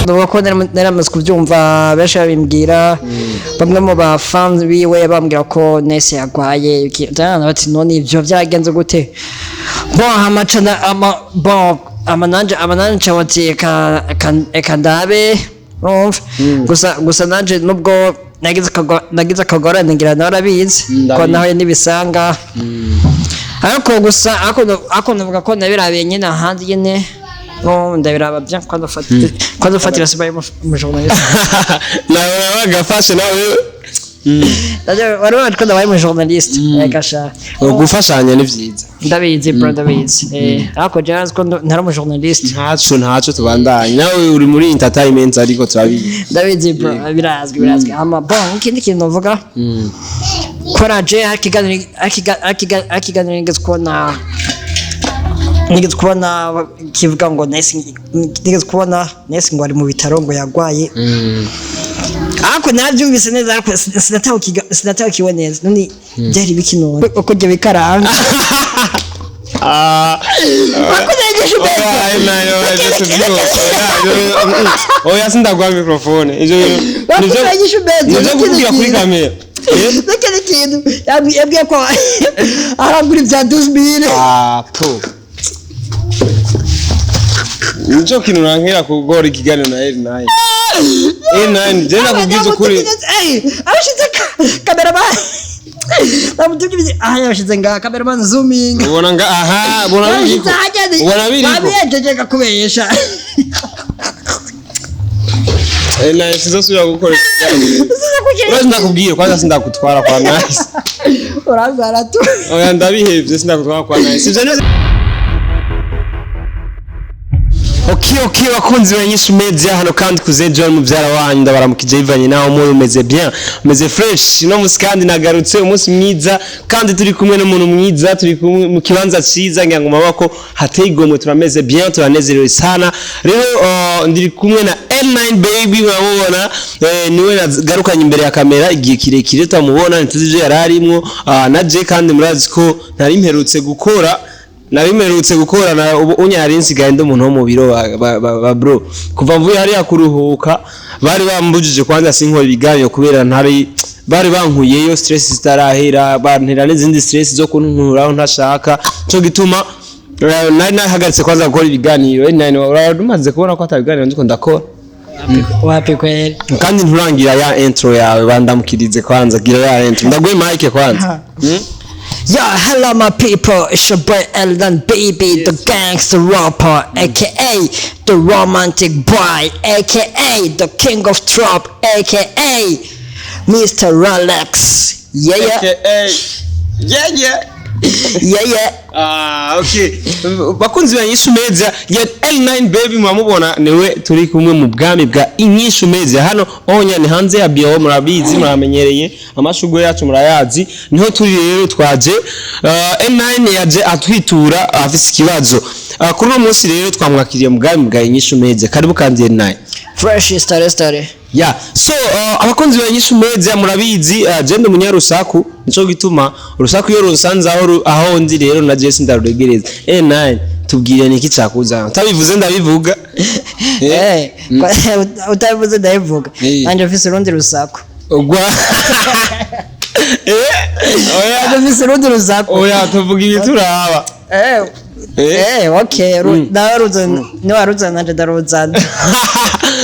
Ndavuga ko naramaze kubyumva, benshi babimbwira, bamwe mu ba fans biwe bambwira ko Nese yagwaye bati: "None ibyo byagenze gute?" Bon, hama ama bon, ama nanje bati: "Eka ndabe." Urumva, gusa nanje nubwo nagize akagorane, ngira nawe arabizi ko Ndabizi. nahuye n'ibisanga, ariko gusa ariko navuga ko nabirabiye nyine ahandi nyine, no ndabiraba bien kwanza ufatira sibaye mu journaliste. Nawe wagafashe nawe. Wari wazi ko ndabaye mu journaliste, reka sha. Gufashanya ni vyiza. Ndabizi bro, ndabizi, ariko jewe nzi ko ntari umu journaliste. Ntaco tubandanye, nawe uri muri entertainment, ariko turabizi. Ndabizi bro, birazwi, birazwi. Ama bon, ikindi kintu novuga ko raje hari ikiganiro nigeze kubona kivuga ngo Nese, nigeze kubona Nese ngo ari mu bitaro, ngo yagwaye, ariko nabyumvise neza, ariko sinatahukiwe neza. None byari biki? None uko ibyo bikaranga ako nagisha. Oya, nayo, ibyo tubyuka. Oya, sindaguha microphone, ivyo nivyo. Nagisha. Nivyo kuvugira kuri kamera. N'ikindi kintu yambwiye ko arangura ibya 12 000. Ah, po nico kintu nankera kugora ikiganiro na L9 L9. Je nakubwiza ukuri. Abashize cameraman, namutumye aha, yabashize nga cameraman zooming. Ubona nga aha, ubona biriko, ubona biriko. Babiyejeje kakubesha. L9, sinzosubira gukora ikiganiro. Urazi, ndakubwiye kwanza, sindakutwara kwa Nice. Urangara tu. Oya, ndabihevye, sindakutwara kwa Nice. Ivyo nivyo. Okay, bakunzi ba Nyishu Media, hano kandi kuze John muvyara wanyu, ndabaramukije bivanye naho muri. Umeze bien, umeze fresh. No musi kandi nagarutse umunsi mwiza, kandi turi kumwe n'umuntu mwiza, turi kumwe mu kibanza ciza, ngira ngo mabako hateye igomwe. Turameze bien, turanezerewe sana. Rero ndiri kumwe na L9 Baby, muramubona, niwe nagarukanye imbere ya kamera. Igihe kirekire tutamubona, ntituzi ivyo yari arimwo. Na je kandi murazi ko ntari mperutse gukora, nari gukora na ubu unya nari nsigaye ndi umuntu wo mu biro ba bro. Kuva mvuye hariya kuruhuka, bari bambujije kwanza sinkora ibiganiro kubera ntari bari bankuyeyo stress zitarahera, bantera n'izindi stress zo kunturaho ntashaka. Cyo gituma nari nahagaritse kwanza gukora ibiganiro. Nani umaze kubona ko ata biganiro ndiko ndakora? Wapi kweli. Kandi nturangira ya intro yawe, bandamukirize kwanza, gira ya intro, ndaguhe mic kwanza. Yeah, hello my people, it's your boy Eldon Baby, the gangster rapper, aka the romantic boy, aka the king of trap, aka Mr. Rolex. Yeah. AKA yeah. Yeah. Ah, okay. Bakunzi ba Inyishu Media, ya L9 Baby muramubona, niwe turi kumwe mu bwami bwa Inyishu Media. Hano onya ni hanze ya bio, murabizi, muramenyereye amashugwe yacu murayazi, niho turi. Rero twaje, L9 yaje atwitura afise ikibazo. Kuri uno munsi rero twamwakiriye mu bwami bwa Inyishu Media. Karibu kandi, L9. Fresh, stare stare. Yeah. So abakunzi ba Inyishu Media murabizi, je ndi umunyarusaku, nico gituma urusaku iyo runsanze aho aho ndi rero na je sindaruregereza. N9, tubwire niki cakuzana. Utabivuze ndabivuga. Utabivuze ndabivuga. Nanje mfise urundi rusaku. Ugwa. Oya. Nanje mfise urundi rusaku. Oya, tuvuga ibi turaba. Okay, nawe ruzana, niwe waruzana, nanje ndaruzana.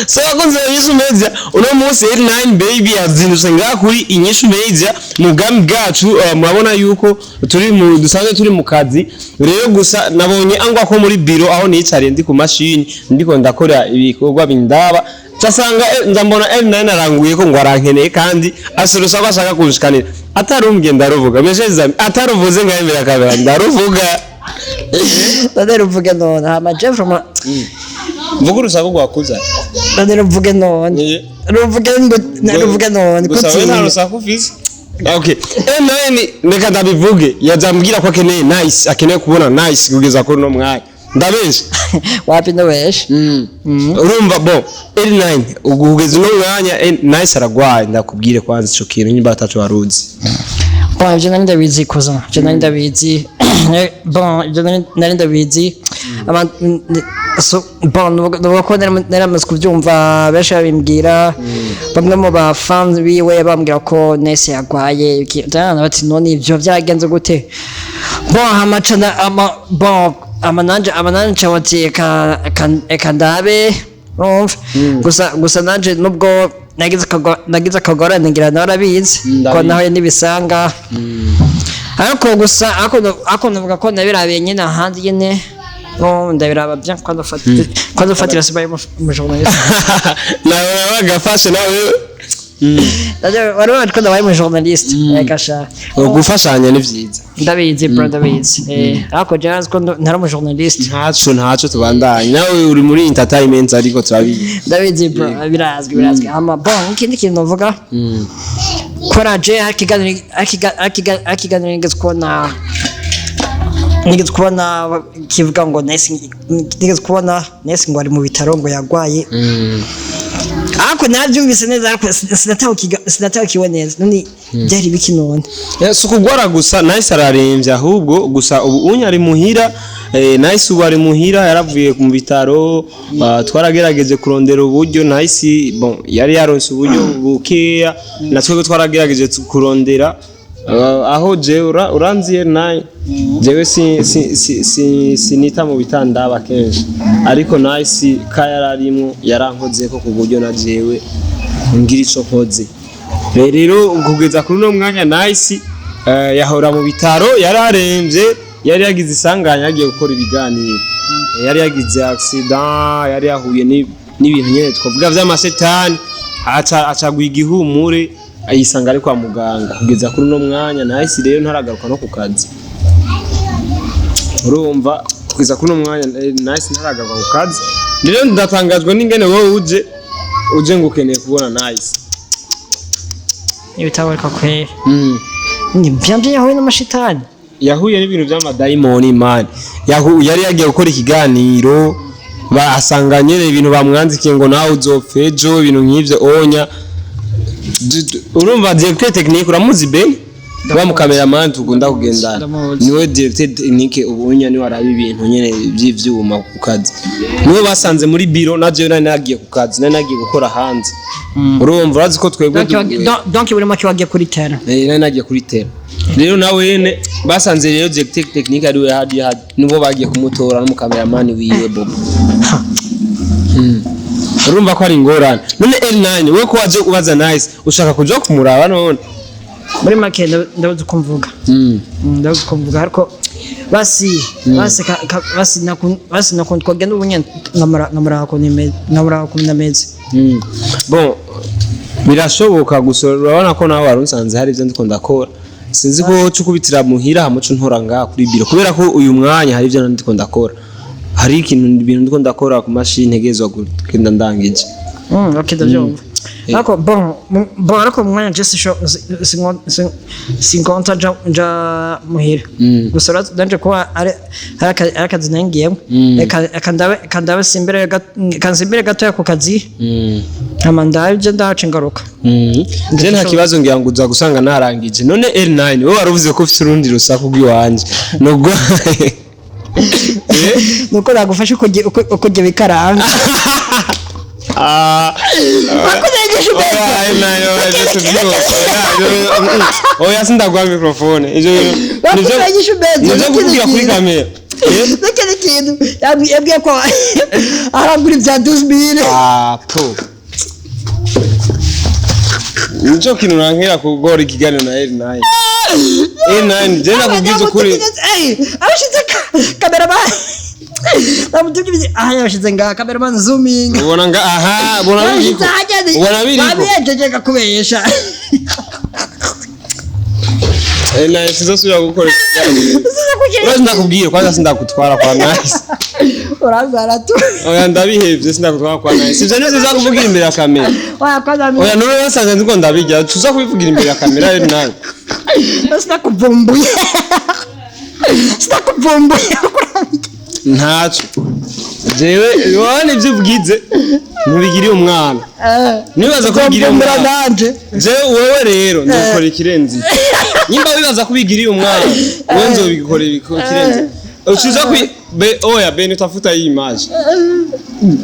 So bakunzi ba Inyishu Media, uno munsi L9 Baby yazindutse ngaha kuri Inyishu Media mu bwami bwacu. Murabona yuko turi mu dusanzwe turi mu kazi. Rero gusa nabonye angwa ko muri biro aho nicariye ndi ku mashini ndiko ndakora ibikorwa bindaba, casanga ndambona L9 aranguye ko ngo arankeneye, kandi asurusa ko ashaka kunshikanira. Atarumbwiye ndaruvuga mesheza, ataruvuze ngahembera kamera ndaruvuga. None ruvuge none, hama Jeff. Mvuga urusaku rwakuza. None ruvuge none. Ruvuge ngo ruvuge none. Gusa we nta Kutinya. rusaku ufise. Okay. N9, reka ndabivuge, yazambwira ko akeneye Nice, akeneye kubona Nice kugeza kuri uno mwanya. Ndabesha? Wapi, ndabesha? Urumva bo L9 ubu kugeza uno mwanya, Nice aragwaye. Ndakubwire kwanza ico kintu nyimba ataco waruzi. Bon, ibyo nari ndabizi kuza, ibyo nari ndabizi. Bon, ibyo nari ndabizi. So, bon, nuvuga ko naramaze kubyumva, benshi babimbwira, bamwe mu ba fans biwe bambwira ko Nese yagwaye bati none ivyo byagenze gute? Bon, hama ca ama bon ama nanje bati eka ndabe. Urumva, gusa nanje nubwo nagize akagorane, ngira nawe arabizi ko Ndabizi. nahuye n'ibisanga, ariko gusa ariko navuga ko nabirabiye nyine ahandi nyine, no ndabiraba bien quand ufatira sibaye mu journaliste. Nawe bagafashe nawe. Wari waje ko ndabaye mu journaliste, reka sha. Gufashanya ni vyiza. Ndabizi bro, ndabizi, ariko jewe nzi ko ntari umu journaliste. Ntaco tubandanye, nawe uri muri entertainment, ariko turabizi. Ndabizi bro, birazwi, birazwi. Ama bon, ikindi kintu novuga ko raje hari ikiganiro nigeze kubona kivuga ngo Nese, nigeze kubona Nese ngo ari mu bitaro, ngo yagwaye, ariko nabyumvise neza, ariko sinatahukiwe neza. None byari biki none? Si ukugwara gusa, Nice araremvye ahubwo. Gusa ubu unya ari muhira, Nice ubu ari muhira, yaravuye mu bitaro. Twaragerageje kurondera uburyo. Nice, bon, yari yaronse uburyo bukeya, na twebwe twaragerageje kurondera. Aho jewe uranziye naye jewe si, sinita mu bitandaba kenshi, ariko Nice ka yararimwo yarankozeko ku buryo na jewe ngira ico nkoze. Rero kugeza kuri uno mwanya Nice yahora mu bitaro, yararemvye, yari yagize isanganya yagiye gukora ibiganiro. Yari yagize accident, yari yahuye n'ibintu nyene twavuga vy'amashetani, aca acagwa igihumure, ayisanga ari kwa muganga. Kugeza kuri uno mwanya Nice rero ntaragaruka no ku kazi. Urumva, kugeza kuri uno mwanya Nice ntaragaruka ku kazi. Rero ndatangazwa n'ingene wowe uje ngo ukeneye kubona Nice. Ibitaboneka kweri. Ni bien bien, yahuye n'amashitani. Yahuye n'ibintu by'amadayimoni man. Yari yagiye gukora ikiganiro, basanga nyene ibintu bamwandikiye ngo nawe uzopfa ejo, ibintu nk'ivyo onya. Urumva, directeur technique uramuzi, Ben wa mu cameraman tugunda kugendana? Ndamuzi. Niwe directeur technique ubunya, niwe araba ibintu nyene vy'ivyuma ku kazi. Niwe basanze muri biro, na jewe nari nagiye ku kazi, nari nagiye gukora hanze. Urumva, urazi ko twebwe Donc buri make wagiye kuri terrain. Nari nagiye kuri terrain. Rero nawene basanze rero directeur technique ariwe hadi nibo bagiye kumutora n'umukameramani wiwe Bobo. Urumva ko ari ingorane. None L9, wewe ko waje ubaza Nice, ushaka kuja kumuraba none? Muri make ndabuze uko mvuga. Ndabuze uko mvuga, ariko basi nakuntu twagenda ubu nyene nkamara ukuntu nkamara ukuntu ameze. Bon, birashoboka, gusa urabona ko nawe wari unsanze hari ibyo ndiko ndakora. Sinzi ko cukubitira muhira hamuco ntora ngaha kuri biro, kubera ko uyu mwanya hari ibyo ndiko ndakora, hari ikintu, ibintu ndiko ndakora ku mashini ntegerezwa kugenda ndangije. Ok, ndabyumva. Ariko bon, bon, ariko mu mwanya je sinkonta nja muhira. Gusa nanje kuba ari akazi nangiyemo. Reka ndabe simbere kansimbere gatoya ku kazi. Hama ndabe je ndahaca ngaruka. Je nta kibazo, ngira ngo uza gusanga narangije. None L9, wowe waravuze ko ufite urundi rusaku rw'iwanje nubwo. Nuko nagufasha uko ujya bikaranga. Ah, oya, L9, oya, ibyo tubyose. Oya, oya, sindaguha microphone. Ivyo nivyo nivyo kuvugira kuri kamera. N'ikindi kintu yambwiye ko arangura ibya 12 000. Ah, po. Nico kintu nankera kugora ikiganiro na L9. L9, je nakubwiza ukuri. Abashize cameraman, namutumye aha, yabashize ngaha, cameraman zooming. Ubona nga aha, ubona biriko. Yabashize ahageze. Ubona biriko. Babiyejeje kubesha. L9, sinzosubira gukora ikiganiro. Urazi ndakubwiye kwanza, sindakutwara kwa Nice. Urangara tu. Oya, ndabihevye, sindakutwara kwa Nice. Ivyo nivyo tuza kuvugira imbere ya kamera. Oya, kwanza. Oya, none wasanze ndiko ndabirya, tuza kubivugira imbere ya kamera, L9. Sinakuvumbuye, sinakuvumbuye. Ntaco. Jewe wowe nivyo ubwize ntubigiriye umwana. Nibaza ko ubigiriye Uzovumbura umwana. nanje. Jewe wewe rero nzokora ikirenze. Nimba wibaza ko ubigiriye umwana, wowe nzobikora ikirenze. Uchiza kui be oya Beni, utafuta hii image.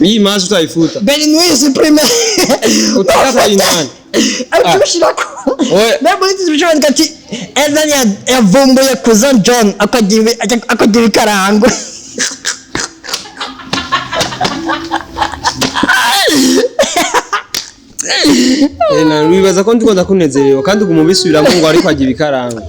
Hii image utaifuta. Beni ntuyisuprime. Utakata iyi nani? Ariko Oya. mbega muri description bandika ati Evan yavumbuye Cousin John akagira ikarango. Eh, na wibaza ko ndiko ndakunezerewe kandi uguma ubisubiramo ngo ariko agira ibikaranga.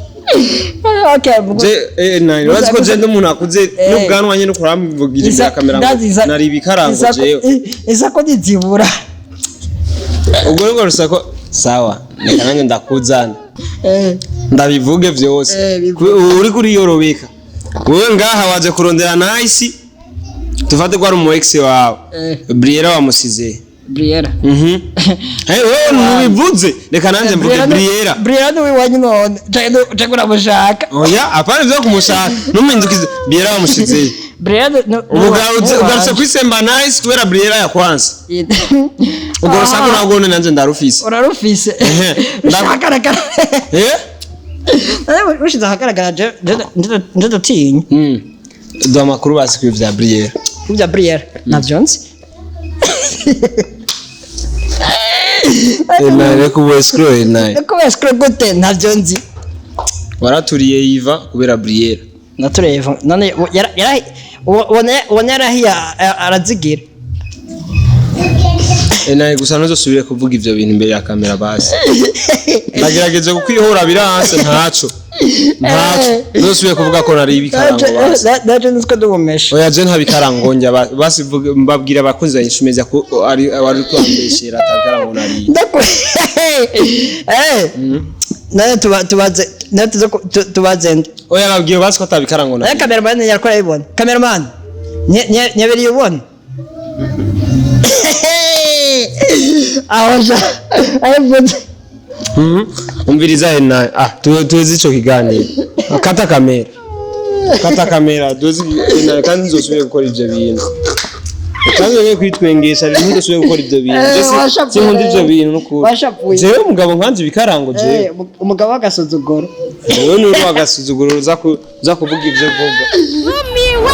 Okay, Je na urazi ko je ndi umuntu akuze Eh. n'ubwanwa nyene kuramvugira imbere ya kamera ngo nari ibikarango jewe. Isako ntizibura. Ubwo rero rusako sawa, reka nanjye ndakuzana. Eh, Ndabivuge vyose. Eh, bivuge. Uri kuriyorobeka. Wewe ngaha waje kurondera Nice. Tufate ko ari umu ex wawe. Eh. Briera wamusize. Briera. Mhm. Hey, wewe ntubivuze. Reka nanjye mvuge Briera. Briera ni uwanyu none. Canke uramushaka. Oya, apana ivyo kumushaka. Numindukize Briera wamushize. Briera Ubu ugarutse kwisemba Nice kubera Briera yakwanse. Ubwo rusaku nabwo none nanjye ndarufise. Urarufise. Ehe. Rushagaragara. Eh? Rushize ahagaragara nje ndatinya. Mm. Duha amakuru basi kuri vya Briera. Kubya Briera navyo nzi. Eh, na reka ubu escrow naye. Ko escrow gute ntavyo nzi. Waraturiye Iva kubera Briera. Natureva none yara ubona yarahiye arazigira. Eh, naye gusa ntuzosubire kuvuga ivyo bintu imbere ya kamera basi. Ndagerageje kukwihora biranse ntaco. Ntaco. Ntuzosubire kuvuga ko nari ibikarango basi. Naje nzi ko ndumumesha. Oya je nta bikarango njya basi mbabwira abakunzi ba Inshumeza ko ari ari kwambeshera atabikarango nari. Ndaku eh nawe tubaze nawe tuze tubaze nde. Oya babwiye basi ko atabikarango Nawe nari. cameraman yarakora abibona. Cameraman nyabereye ubona. Aho ja ayivuze. Mhm. Umviriza naye. Ah, tuzi ico kiganiro. Kata kamera. Kata kamera, tuzi naye kandi ntuzosubire gukora ivyo bintu. Kandi wewe kwitwengesha rero ntuzosubire gukora ivyo bintu. Eh, Je washapuye. sinkunda ivyo bintu nukuri. Washapuye. Jewe umugabo nkanje ibikarango jewe. Eh, umugabo w'agasuzuguro. Wewe ni uri agasuzuguro uza kuvuga ivyo uvuga. Wumiwe.